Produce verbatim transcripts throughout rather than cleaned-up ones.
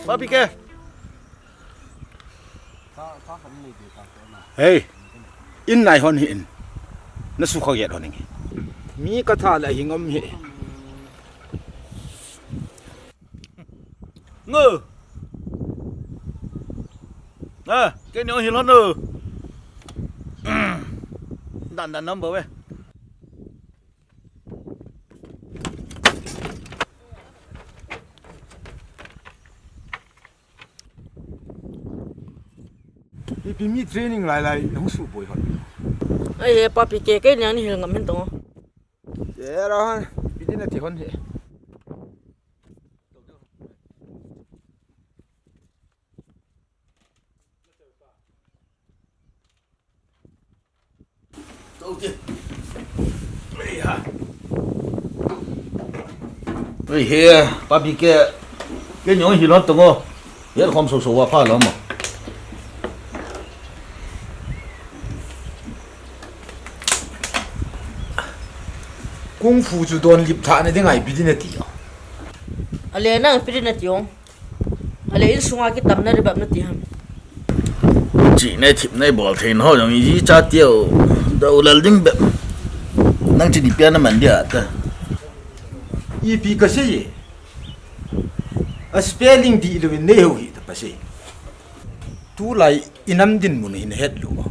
Papi ke. Hei, in nai hon hi in. Na sukha get hon inge. Mi ka tha la hi ngom hi. Ngo. Ah, kei ni ong hi lon o. Dan dan number we. Ipi mi training lai lai, nang su boi hon. Ai he, Papi ke, kei ni ang ni hil ngam hin tong o. Era hon, ipi din na ti hon he. Oi he, Papi ke, kei ni ong hi lon tong o. Yer khom so so wa pha lo mo. Kung fu chu don lip tha na ding ai ipi din na ti o. Ale nang ipi din na ti o. Ale insunga kitamna ri bap na ti ham. Chi nei thip nei bol thei na ho jong i ji cha tio. Da u lal ding bep. Nang chi ni pia na man dia ta. Ipi ka sei e. A spelling di lu nei ho hi ta pa sei. Tulai i nam dinmun hin het lou a.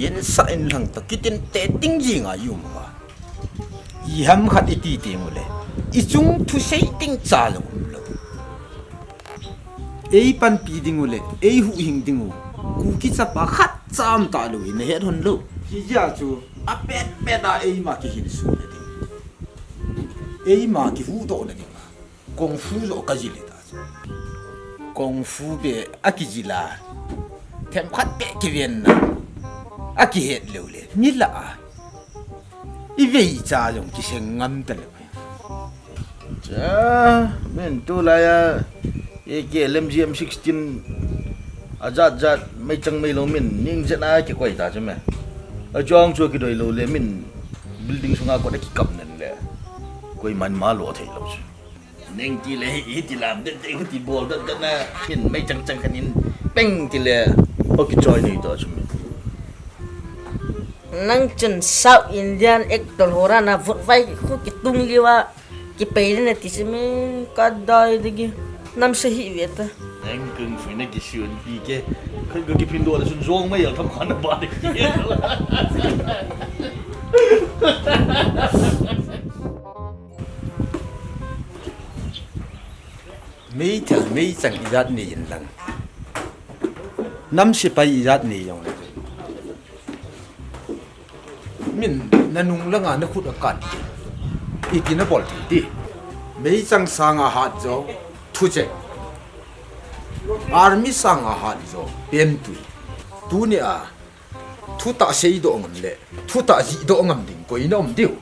Yen sa in lang ta kitin te ting ji nga yum a. I ham khat i ti ting u le. I chung thu sei ting cha lo um lo. Ei panpi ding u le, ei huhhing ding u. Kuki chapa khat cham ta lo hi na het hon lo. Hi jia chu, a pet pet a eima kihin su na ding. Eima kihuhdoh na ding. Kung fu jo ka jil ta chu. Kung fu be a kijil a. Themkhat be kiven na. A kihet lou le. Mi la a. I vei cha jong kiseng ngam ta lou. Cha, min tulai a, A K L M G M sixteen, a jat jat, mei chang mei lo min, ning jen a kikoi ta chu me. A chong chu kidoi lou le min, building sunga kot a kikap nen le. Koiman ma lo thei lou chu. Ning ti le hi, hi ti lam den te, hu ti bol den den a, min mei chang chang khan in, peng ti le, o kichoi nei to chu me. Nang chun South Indian actor ho rana vut vai khu kitung liu a, kipei le na ti si mi ka dai de gi. Nam se hi ve ta. Nang kung fu na kisiun pi ke. Khan ka kiphin do la sun jong mai al tham khan ba de. Meithal meichang ijat nei in lang. Nam sepai ijat nei jong le. Min, na nung langa na khut a kan. Iti na bol ti ti. Meichang sanga hat jo, thuchek. Army sanga hat jo, pentui. Tuni a, thutah seidoh ngam le, thutah jihdoh ngam ding, koi na um diu.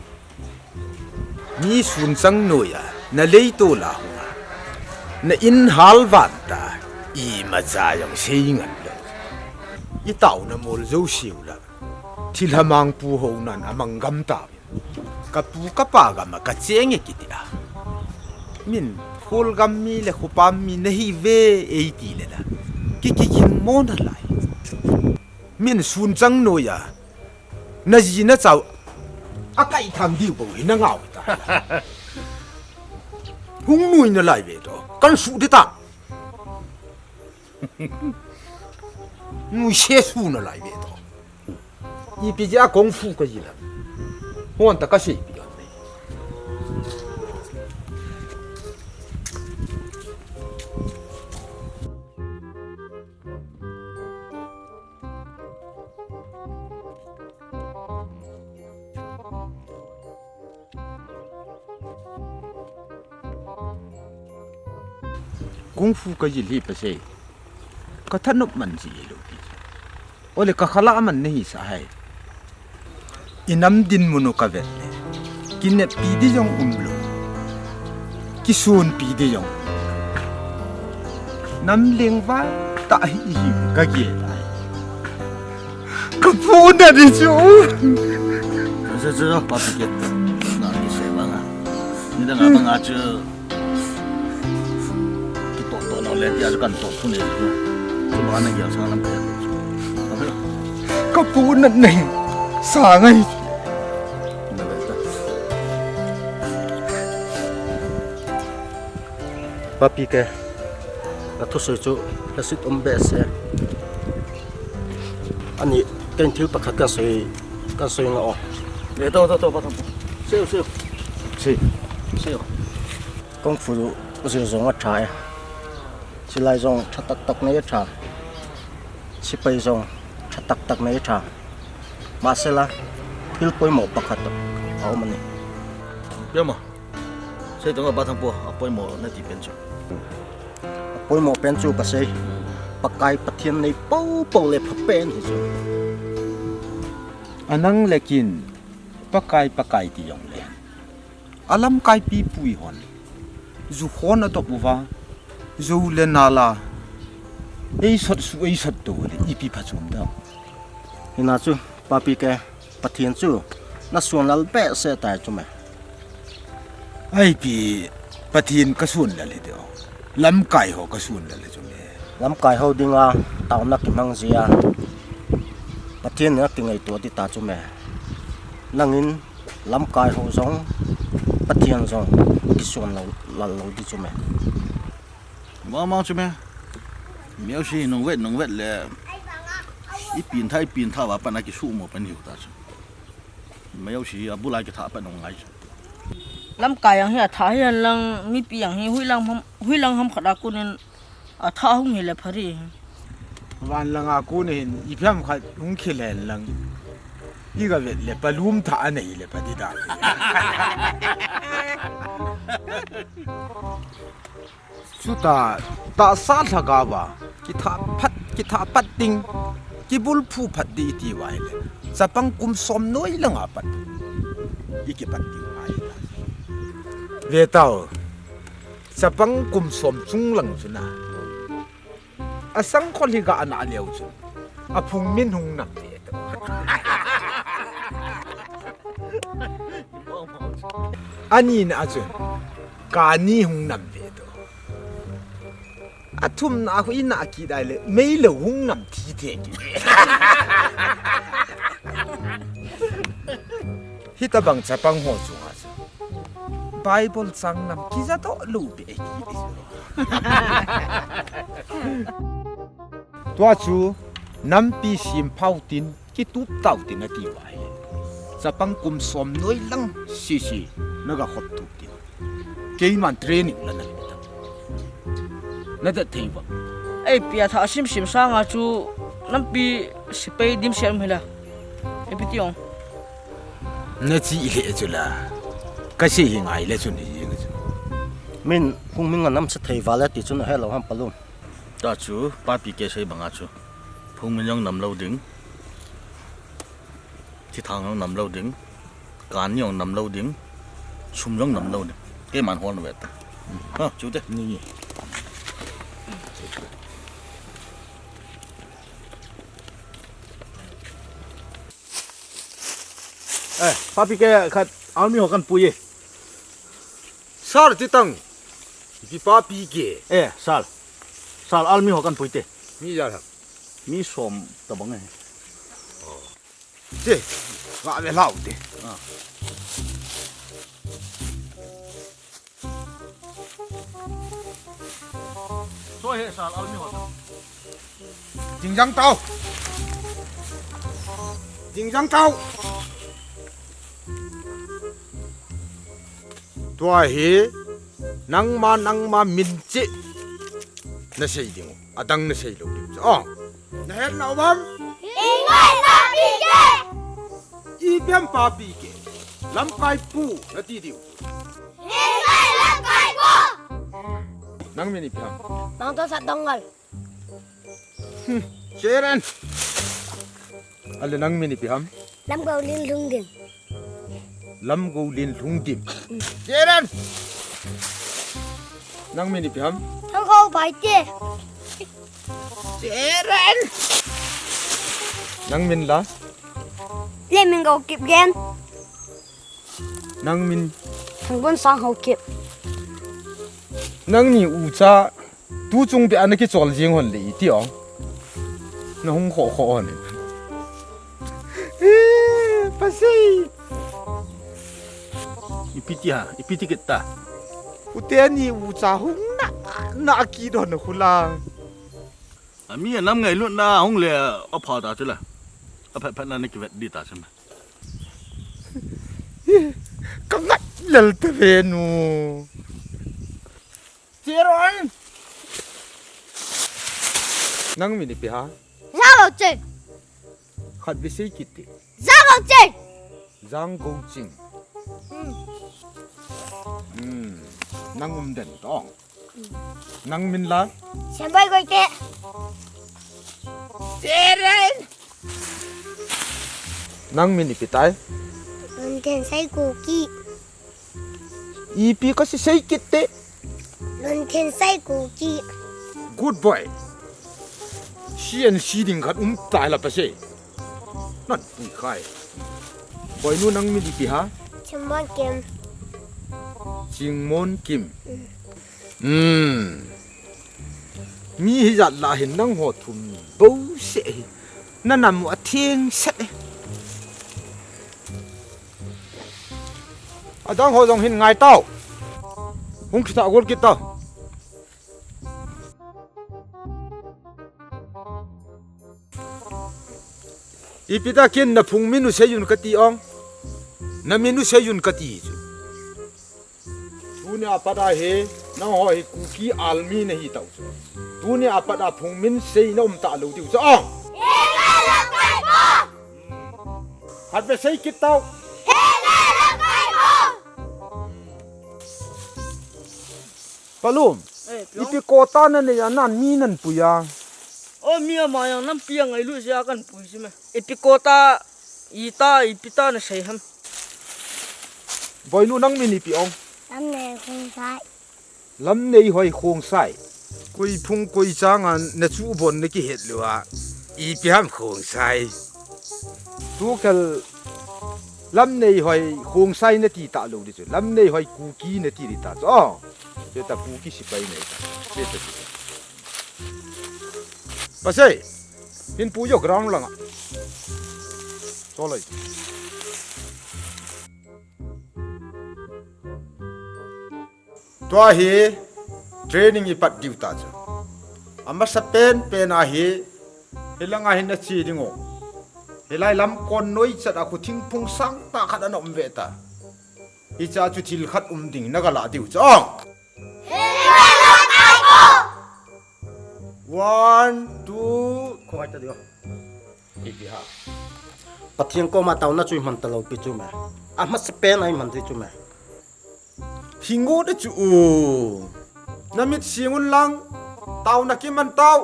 Mi sunchang noiya, na leitol a hunga. Na in halvan ta, imacha jong sei ngam le. I tauna mol jo siu la. Thilha mangpu ho nan a manggam ta. Ka pu ka pa gam a ka cheng e kiti a. Min, khol gam mi le khopam mi na hi ve ei ti le la. Ki ki kin mo na lai. Min sunchang noiya. Na ji na chau. A kai thang diu bo hi na ngau ta. Hung nui na lai ve to. Kan su de ta. Nui se su na lai ve to. Ipi jeh a kung fu ka jil a. Hon ta ka sei pi a. Kung fu ka jil hi pa sei. Ka thanop man ji lo. Ole ka khala man nahi sa hai. I nam dinmun u ka vet le. Kineppi di jong um lo. Kisunpi di jong. Nam lengvai ta hi hi ka ge tai. Ka pu na di chu. Chu chu chu pa pi ke. Na ki se ba nga. Ni da nga ba nga chu. Kitoh toh na Tia chu kan to phun e. Chu ba na gel sang lam pe. Ka pu na nei sa ngai. Papi ke, na thusei chu lhaset um behseh. Ani, ken thil pakhat kan sei, kan sei nga o. Le to to to pa thang. Sei sei. Sei. Sei. Kung fu zil jong a tha e. Silai jong tha tak tak nei a tha. Sipai jong tha tak tak nei a tha. Masela, thil poimo pakhat a um ani. Pia ma. Sei tong a ba thang po, a poimo na ti pen chu. A poimo pen chu ka sei. Pakai Pathen nei po po le pha pen hi chu. A nang le kin, Pakai, Pakai ti jong le. A lamkai pipu ihon. Ju hon a dop uva. Ju le nala. Ei sot su, ei sot to le. Ipi pha chom da. Hina chu, papi ke. Pathen chu na suan lal behseh tai chu me. Ai pi Pathen ka suan lal hi deu. Lamkai ho ka suan lal hi chu me. Lamkai ho dinga taona kimang jia. Pathen na kingaito di ta chu me. Nangin lamkai ho jong Pathen jong kisuan lal, lal lo di chu me. Mama chu me. Miau si nung vet, nung vet le. I pin tha, i pin tha va pa na ki su mo pa ni ta chu. Miau si a bula ki tha pa nung ngai chu. Lamkai jong hi a tha hi an lang, mipi jong hi hui lang ham, hui lang ham khat a kunin a tha hung hi le phari. Van lang a kunin i phiam khat hung khi le lang. I ga vet le pa lum tha a nei le pa di da. Chuta, tahsa lhagao va, kitha phat, kitha pat ding, kibulphu phat di iti uva ahile. Chapang kum som noi langa pat. I kipat diu ngai ta. Ve tau. Chapang kum som chung lang chu na. A sangkhol hi ga ana leu chu. A phung min hung nam ve to. Ani na chu. Kani hung nam ve to. A thumna a hui na ki dai le, mei lo hung nam thi the ki. Hitabang chapang ho chunga chu. Bible chang nam ki ja to lo be ki di chu. Tua chu nampi sim phau tin, kitup tau tin a ti uva hi. Chapang kum som noi lang sisi na ga khop tup tin. Keiman training la na lim ta. Na da thei ba. Ei, pia tha sim sim sanga chu nampi sipai dim siam hila. Ei, pi ti ong. Na chi le chu la. Ka si hi ngai le chu ni jing chu. Min hung min nga nam sa thei va la ti chu na he lo ham pa lum. Ta chu, papi ke sei banga chu. Phung min jong nam lo ding. Thithang jong nam lo ding. Kan jong nam lo ding. Sum jong nam lo ding. Keiman hol ve ta. Ha, chu te. Ni. Eh, papi ke khat army ho kan pui e. Sir, ti tang. Ipi papi ke. Eh, sir. Sir, army ho kan pui te. Mi ja la. Mi som tabang e. Te, ga ve lau te. Ah. So he sal al mi hot. Jingjang tau. Jingjang tau. Tua hi nangma, nangma min chi. Na sei ding. Adang na sei lo ding. Oh. Na het na bang? Hingai na pi ke. Ipi ham papi ke. Lamkai pu na ti diu. Hingai lamkai pu. Nang min ipi ham? Bang to sa dongal. Hmm, Cheren. Ale nang min ipi ham? Lamgou Lin Lhungdim. Lamgou Lin Lhungdim. Cheren. Nang min ipi ham? Thangkhou Phaite. Cheren. Nang min la? Lemingou Kipgen. Nang min? Thangbonsang Haokip. Nangni ucha Tu chung bia na kichol jing hon le iti ong. Na hung kho kho hon. Eh, pasai. Ipi ti ha, ipi ti kit ta. Ute ni u cha hung na, na ki don na khula. Ami anam ngailutna hung le a pha ta chu la. A phat phat na na kivet di ta chu ma. Ka ngat lel ta ve nu. Cheroin. Nang min ipi ha? Zangou Ching. Khat ve sei kit te. Zangou Ching. Zangou Ching. Hmm. Hmm. Nang um den tong. Nang min la? Siamboi Goite. Cheroin. Nang min ipi tai? Lunthenshai Kuki. Ipi ka si sei kit te. Lunthenshai Kuki. Good boy. Si an si ding khat um tai la pa se. Nan pui khai. Boinu nang min ipi ha? Chingmon Kim. Chingmon Kim. Mm. Hmm. Mi hijat la hin nangho thum bouseh hi. Na nam u atheng set e. Adang ho jong hin ngai tau. Hung khita gol kit tau. Ipi ta kin na phung min u seiyun kati ong. Na min u seiyun kati chu. Tuni a pat a hi, nangho hi Kuki Army na hi tau chu. Tuni a pat a phung min sei na um ta lou diu chu ong. Khat ve sei kit tau. Palum. Eh, Piong. Ipi kota na nei a nan mi nan pui a. O mi ama jong nampi a ngailut jeh a kan pui chu me. Ipi kota, ita, ipi ta na sei ham. Boinu nang min ipi ong? Lamneihoi Khongsai. Lamneihoi Khongsai. Koi phung koi chang a na chu bon na kihet lou a. Ipi ham Khongsai. Tu kal Lamneihoi Khongsai na ti ta lou di chu. Lamneihoi Kuki na ti di ta chu. Oh. Che ta Kuki sipai nei ta. Che ta chu. Pasai. Hin pu jo ground langa. Choloi. Tua hi training i pat diu ta chu. Amasa pen pen a hi, hilanga hin na chi ding o. Hilai lam kon noi chat a khu thingphung sang ta khat ana um ve ta. Hicha chu thil khat um ding na ga la diu chu. One, two, khoi ta diu. Ipi ha. Pathen koma tauna chu i man ta lou pi chu me. Amasa pen a i man di chu me. Hingo de chu u. Na mit sing un lang. Tauna kiman tau.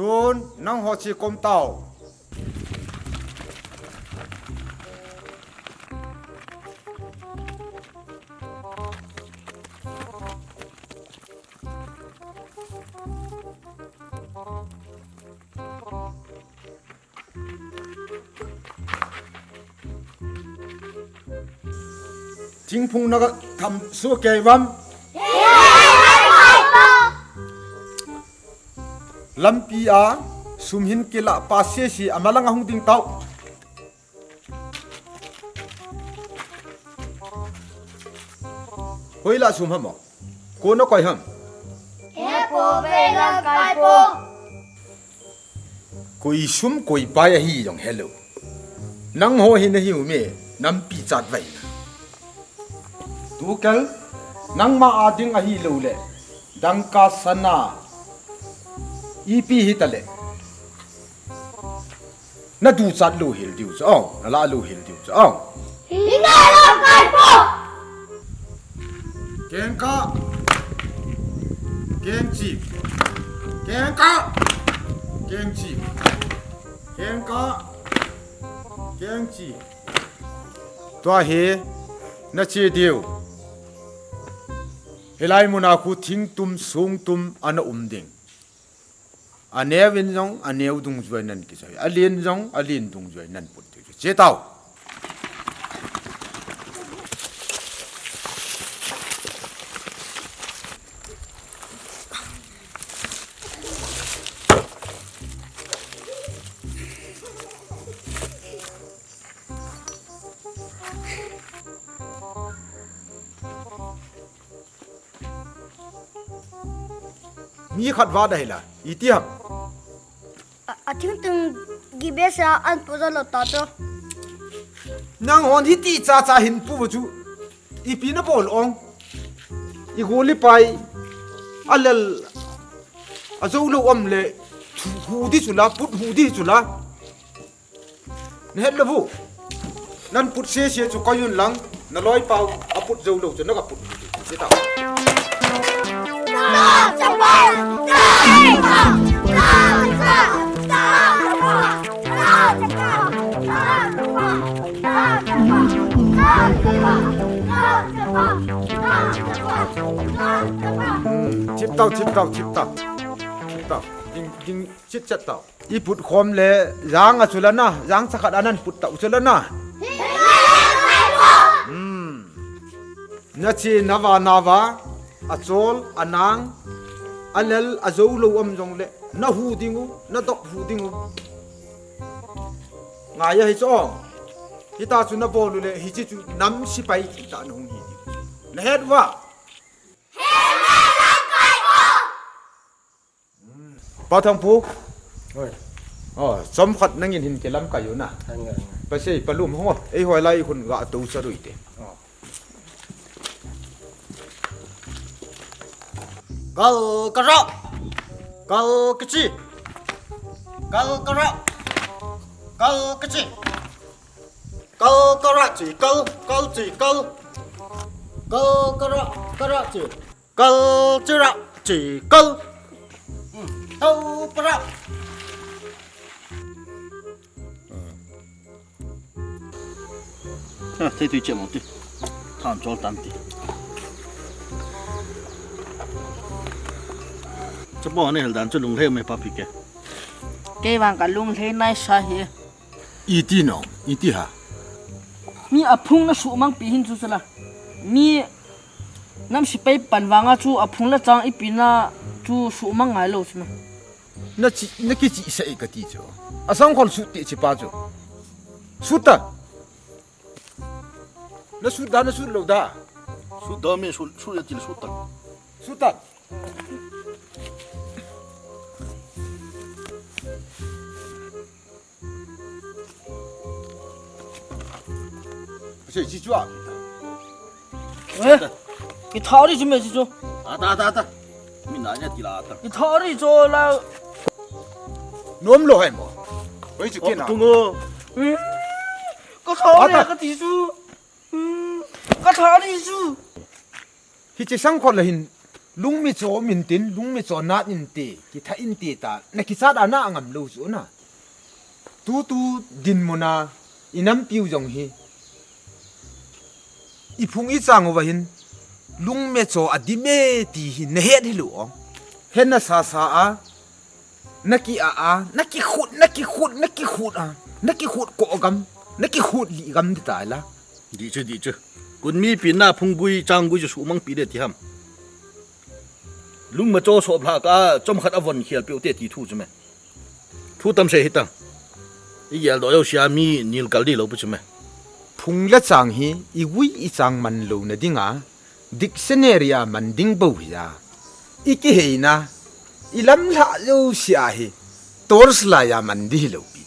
Tun, nangho chi kom tau. Thingphung na ga tham soh kei uvam. Lampi a sum hin kila pa sese a malang a hung ding tau. Hoilah sum ham o? Kona koi ham? He po ve lang kai po. Koi sum koi pai ahi jong helou. Nangho hi na hiu me, nampi chat vai na. Tukel, nangma a ding ahi lou le. Dangka sana. Ipi hi ta le. Na duchat lou hel diu chu, oh, na la lou hel diu chu, oh. Hi ngai lou kai po. Kengka. Kengchi. Kengka. Kengchi. Kengka. Keng chi. Tua hi, na che diu. Hilai muna khu thing tum, sung tum, ana um ding. A neo in jong, a neo dungjuia nan kisoi. A lin jong, a lin dungjuia nan put diu. Che tau. Mi khat va da hila, iti ham. A, a thingting gibesa an pu jalo ta to. Nang hon hiti cha cha hin pu chu. Ipi na bol ong. I goli pai. A lel. A jo lo om le. Thu hu di chu la, put hu di chu la. Na het lo vu. Nan put se se chu koi un lang, na loi pau a put jo lo chu na ka put. Che tau. Chip tau, chip tau, chip tau. Chip tau. Ding, ding, chit chat tau. I put khom le, jang a chu la na, jang cha khat a nan put tau chu la na. Hmm. Na che na va na va, a chol, a nang, a lel, a jo lo om jong le, na hu ding u, na dop hu ding u. Ngai a hi chu ong. Hita chu na bol u le, hichi chu nam sipai ti ta na hung hi ding. Na het va. Pa Thangpu. Oi. Oh, chom khat nangin hin kilam kai u na. Hang, hang. Pa sei, pa lum ho. Ei hoi lai hun ga to sa rui te. Oh. Kal kara. Kal kichi. Kal kara. Kal kichi. Kal kara chi, kal, kal chi, kal. Kal kara, kara chi. Kal chira chi kal. Hmm, tau para. Ha, thei tui che mo ti. Than chol tan ti. Chapo ne hel dan chu lunglhai me pa pi ke. Kei vang ka lunglhai nai sa hi. Iti no, iti ha. Mi aphung na sumang pi hin chu sala. Mi nam sipai pan vanga chu aphung la chang ipi na chu sumang ngai lo chu na. Na chi, na kichi sa e ka ti chu. Asang khol sut te chi pa chu. Sut ta. Na sut da, na sut lo da. Sut da mi sut, sut ya ti sut ta. Sut ta. Che chi chu a. Eh, ki thari chu me chi chu. Ata, ata, ata. Mi na nya ti la ata. Ki thari chu la. Nom lo hai mo. Oi chu ki na. Tung o. Hmm. Ka thari ka ti chu. Hmm. Ka thari chu. Hiche sang khol la hin, lungmi cho min tin, lungmi cho nat in te, kitha in te ta, na kichat a na angam lo chu na. Tutu dinmun a, i nampiu jong hi. I phung i chang uva hin, lungmi cho a dim e ti hi, na het hi lo ong. Hen na sa sa a, na ki a a, na kikhut, na kikhut, na kikhut a, na kikhut ko gam, na kikhut li gam ti ta la. Di chu, di chu. Kun mi pi na phung gui, chang gui chu sumang pi de ti ham. Lungma cho sop lha ka, chom khat a von khial piu te ti thu chu me. Thu tam se hi tang. I gel do yo sia mi nil kal di lo pu chu me. Phung le chang hi, i gui i chang man lo na ding a. Dictionary a man ding bou hi a. I kiheina, i lam lha jouse a hi, torch light a man di hi lo pi.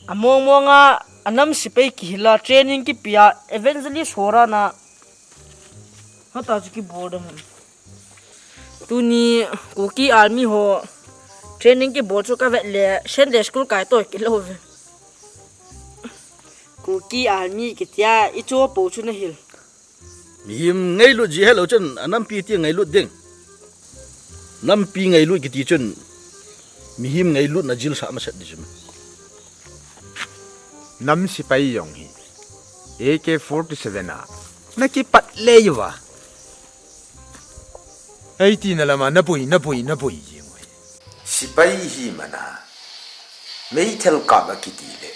A mong mong a, a nam sipai kihil a, training kipe a, evangelist ho ra na. Hata chu kibol dam. Tuni Kuki Army ho, training kibol chu ka vet le, Sunday school kai to kilo ve. Kuki Army kitia, i cho po chu na hil. Mihem ngailut ji helou chun, a nampi ti ngailut ding. Nampi ngailut kiti chun, mihem ngailutna jilsa masat di chun. Nam sipai jong hi A K forty-seven a nakipat lei uva, eiti na lama naboi, naboi, naboi jing uve. Sipai hi mana, meithal kap akiti le,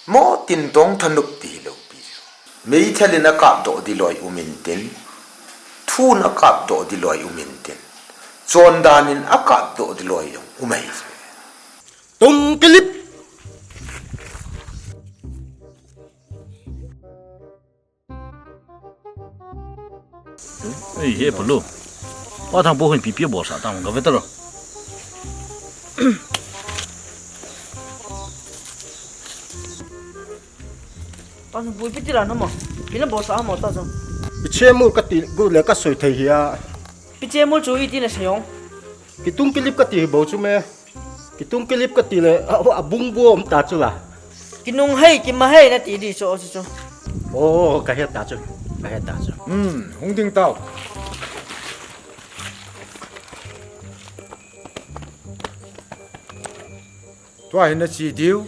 mo tin tong thanop ti lou pi chu. Meithal in akap doh di loi um intin, thun akap doh di loi um intin, chondan in akap doh di loi jong um ahi chu. Tung kilip. Ei, he pulu. Pa thang po hin pipi bol sa tang ka ve ta lo. Pa thang po pi ti la na mo. Pi na bol sa mo ta so. Pi che mul ka ti gu le ka soi thei hi a. Pi che mul chu i ti na se jong. Kitung kilip ka ti hi bo chu me. Kitung kilip ka ti le, a, a bung bu um ta chu la. Kinung hei, kima hei na ti di chu, chu, chu. Oh, ka het ta chu. Ka het ta chu. Hmm, hung ding tau. Tua hi na chi diu.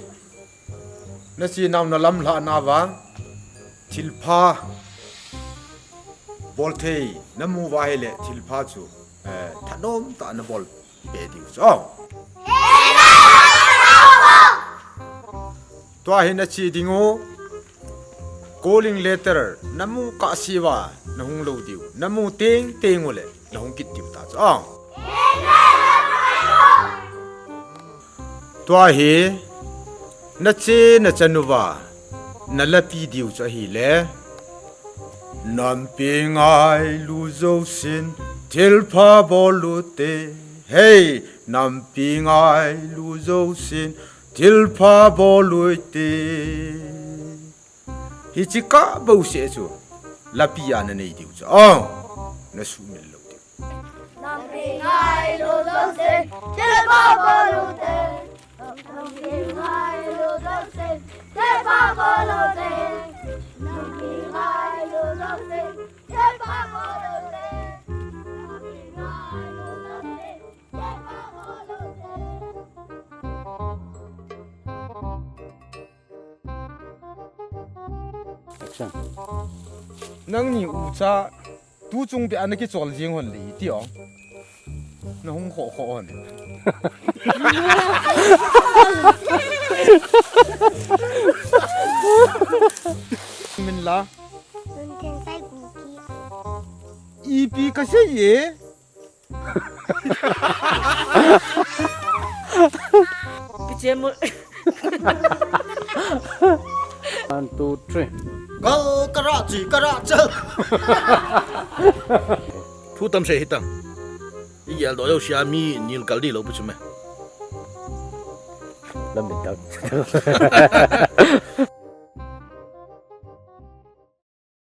Na chi nau na lam hla na va. Thilpha. Bol thei, na mu va hi le thilpha chu. Eh, thanom ta na bol. Pe diu chu. Tua hi na chi ding u. Calling letter, na mu ka si va, na hung lou diu. Na mu teng teng u le, na hung kit diu ta chu. Tua hi, na che na chanu va, na lapi diu chu ahi le. Nampi ngailu jousen, thilpha bol u te. Hei, nampi ngailu jousen, thilpha bol u te. Hichi ka bo se chu, lapi a na nei diu chu. Oh, na sumil lou diu. Nampi ngailu jousen, thilpha bol u te. Action. Nangni u cha tu chung beh a na kichol jing hon le ti ong. Na hung kho kho hon. Min la. Luntheng Sai Kuki. Ipi ka sei ye. Pi che mul. One, two, three. Kal kara chi kara chal. Thu tam sei hitang. I gel do yo sia mi nil kal di lou pu chu me. Lam min tak.